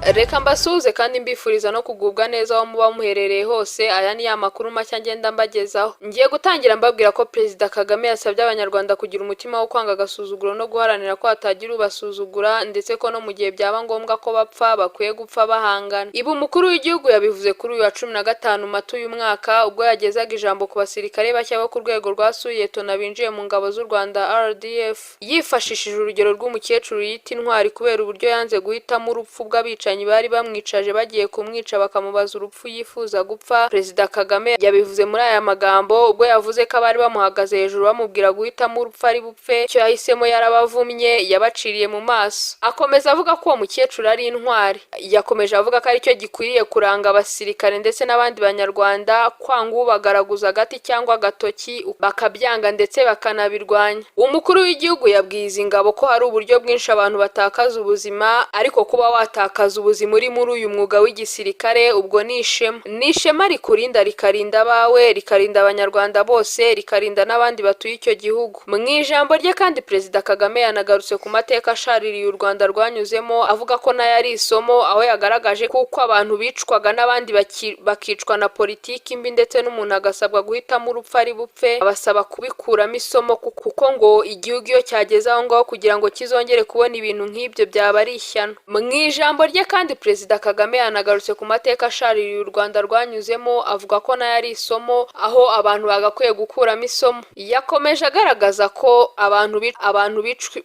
Reka mbasuhuze kandi mbifuriza no kugubwa neza aho muba muherereye hose. Aya ni ya makuru mashya ngenda mbagezaho. Ngiye gutangira mbabwira ko Perezida Kagame yasabye Abanyarwanda kugira umutima wo kwanga agasuzuguro no guharanira ko hatagira ubasuzugura, ndetse ko no mu gihe byaba ngombwa ko bapfa, bakwiye gupfa bahangana. Ibi umukuru w'igihugu yabivuze kuri uyu wa 15 Mata uyu mwaka, ubwo yagezaga ijambo ku basirikare bashya bo ku rwego rwa suyetona binjiye mu ngabo z'u Rwanda RDF, yifashishije urugero rw'umukecuru yita intwari kubera uburyo yanze guhitamo urupfu bw'abicanyi bari bamwicaje bagiye kumwica bakamubaza urupfu yifuza gupfa. Perezida Kagame yabivuze muri aya magambo ubwo yavuze ko abari bamuhagaze hejuru bamubwira guhitamo urupfu ari bupfe, icyo yahisemo yarabavumye, yabaciriye mu maso. Akomeza avuga ko uwo mukecuru ari intwari. Yakomeje avuga ko aricyo gikwiriye kuranga abasirikare ndetse n'abandi Banyarwanda, kwanga ubagaraguza agati cyangwa agatoki, bakabyanga ndetse bakanabirwanya. Umukuru w'igihugu yabwiye izi ngabo ko hari uburyo bwinshi abantu batakaza ubuzima, ariko kuba watakaza ubuzima uri muri uyu mwuga w'igisirikare, ubwo ni ishema. Ni ishema rikurinda, rikarinda abawe, rikarinda Abanyarwanda bose, rikarinda n'abandi batuye icyo gihugu. Mu ijambo rye kandi, Perezida Kagame yanagarutse ku mateka ashaririye u Rwanda rwanyuzemo, avuga ko nayo ari isomo, aho yagaragaje kuko abantu bicwaga n'abandi bakicwa na politiki mbi, ndetse n'umuntu agasabwa guhitamo urupfu ari bupfe, abasaba kubikuramo isomo, kuko ngo igihugu iyo cyageze aho ngaho, kugira ngo kizongere kubona ibintu nk'ibyo byaba ari ishyano. Mu ijambo rye kandi, Perezida Kagame yanagarutse ku mateka ashaririye u Rwanda rwanyuzemo, avuga ko nayo ari isomo, aho abantu bagakwiye gukuramo isomo. Yakomeje agaragaza ko abantu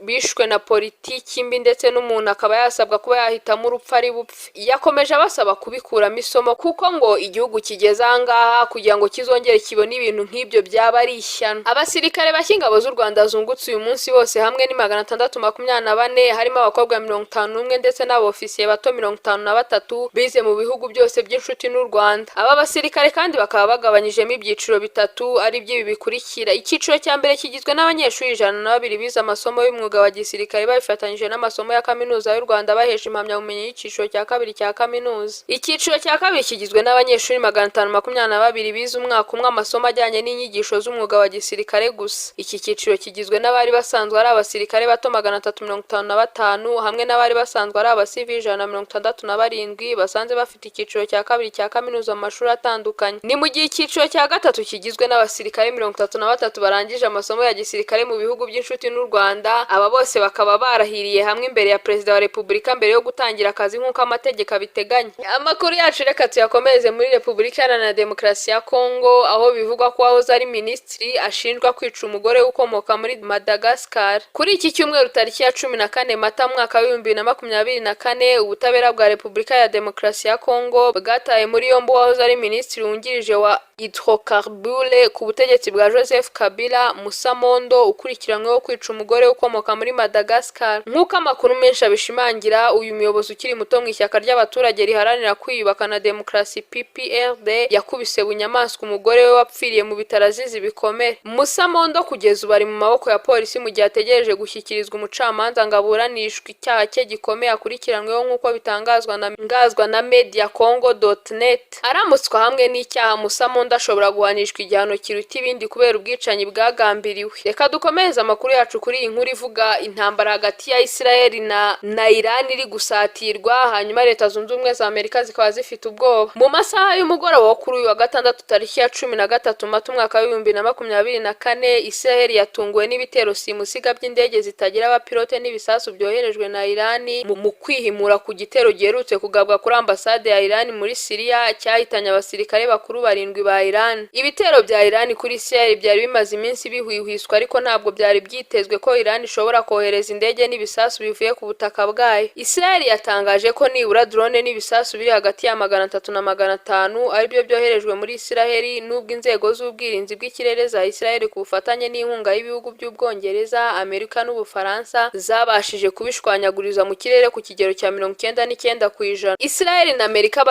bishwe na politiki mbi, ndetse n'umuntu akaba yasabwa kuba yahitamo urupfu ari bupfe. Yakomeje abasaba kubikuramo isomo, kuko ngo igihugu kigeze aha ngaha, kugira ngo kizongere kibone ibintu nk'ibyo byaba ari ishyano. Abasirikare bashya ingabo z'u Rwanda zungutse uyu munsi bose hamwe ni 624, harimo abakobwa 51 ndetse n'abofisiye bato 53 bize mu bihugu byose by'inshuti n'u Rwanda. Aba basirikare kandi bakaba bagabanyijemo ibyiciro bitatu, ari by'ibi bikurikira: icyiciro cya mbere kigizwe n'abanyeshuri 102 bize amasomo y'umwuga wa gisirikare babifatanyije n'amasomo ya Kaminuza y'u Rwanda, bahesha impamyabumenyi y'icyiciro cya kabiri cya kaminuza. Icyiciro cya kabiri kigizwe n'abanyeshuri 522 bize umwaka umwe amasomo ajyanye n'inyigisho z'umwuga wa gisirikare gusa. Iki cyiciro kigizwe n'abari basanzwe ari abasirikare bato 355 hamwe n'abari basanzwe ari abasivili 167 basanze bafite icyiciro cya kabiri cya kaminuza mu mashuri atandukanye. Ni mu gihe icyiciro cya gatatu kigizwe n'abasirikare 32 barangije amasomo ya gisirikare mu bihugu by'inshuti n'u Rwanda. Aba bose bakaba barahiriye hamwe imbere ya Perezida wa Repubulika mbere yo gutangira akazi, nk'uko amategeko abiteganya. Amakuru yacu reka tuyakomereze muri Repubulika Iharanira Demokarasi ya Kongo, aho bivugwa ko uwahoze ari minisitiri ashinjwa kwica umugore ukomoka muri Madagascar. Kuri iki cyumweru, tariki ya 14 Mata mwaka w'2024, ubutabera bwa Repubulika ya Demokarasi ya Kongo bwataye muri yombi uwahoze ari minisitiri wungirije wa hydrocarbures ku butegetsi bwa Joseph Kabila, Musa Mondo, ukurikiranyweho kwica umugore ukomoka muri Madagascar. Nk'uko amakuru menshi abishimangira, uyu muyobozi ukiri muto mu ishyaka ry'abaturage riharanira kwiyubaka na demokarasi, PPRD, yakubise bunyamaswa umugore we wapfiriye mu bitaro azize ibikomere. Musa Mondo kugeza ubu ari mu maboko ya polisi mu gihe ategereje gushyikirizwa umucamanza ngo aburanishwe icyaha cye gikomeye akurikiranyweho, nk'uko bitangazwa na ngazwa na mediacongo.net. Aramutswa hamwe n'icyaha, Musa Mondo ashobora guhanishwa igihano kiruta ibindi kubera ubwicanyi bwagambiriwe. Reka dukomereze amakuru yacu kuri iyi nkuru ivuga intambara hagati ya Israel na Iran iri gusatirwa, hanyuma Leta Zunze Ubumwe za Amerika zikaba zifite ubwoba. Mu masaha y'umugoroba wo kuri uyu wa gatandatu, tariki ya 13 Mata umwaka w'2024, Israel yatunguwe n'ibitero simusiga by'indege zitagira abapilote n'ibisasu byoherejwe na Iran mu kwihimura ku gitero giherutse kugabwa kuri ambasade ya Iran muri Syria, cyahitanye abasirikare bakuru barindwi ba Iran. Ibitero bya Iran kuri Israel byari bimaze iminsi bihwihwiswa, ariko ntabwo byari byitezwe ko Iran ishobora kohereza indege n'ibisasu bivuye ku butaka bwayo. Israel yatangaje ko nibura drone n'ibisasu biri hagati ya 300 na 500 aribyo byoherejwe muri Israel, nubwo inzego z'ubwirinzi bw'ikirere za Israel, ku bufatanye n'inkunga y'ibihugu by'Ubwongereza, Amerika n'Ubufaransa, zabashije kubishwanyaguriza mu kirere ku kigero cya 99%. Israel na Amerika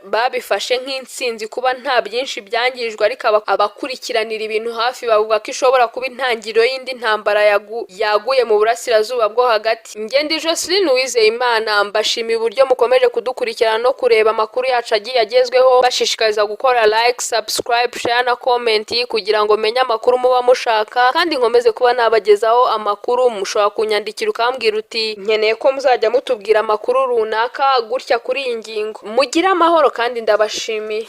babifashe nk'intsinzi kuba nta byinshi byangijwe, ariko abakurikiranira ibintu hafi bavuga ko ishobora kuba intangiriro y'indi ntambara yaguye mu Burasirazuba bwo Hagati. Ngende Jocelyn Uwizeyimana, mbashimiye uburyo mukomeje kudukurikirana no kureba amakuru yacu agiye agezweho, bashishikariza gukora like, subscribe, share na comment kugira ngo menye amakuru muba mushaka kandi nkomeze kuba nabagezaho amakuru. Mushobora kunyandikira ukambwira uti: "Nkeneye ko muzajya mutubwira amakuru runaka." runaka gutya kuri iyi ngingo. Mugire amahoro kandi ndabashimiye.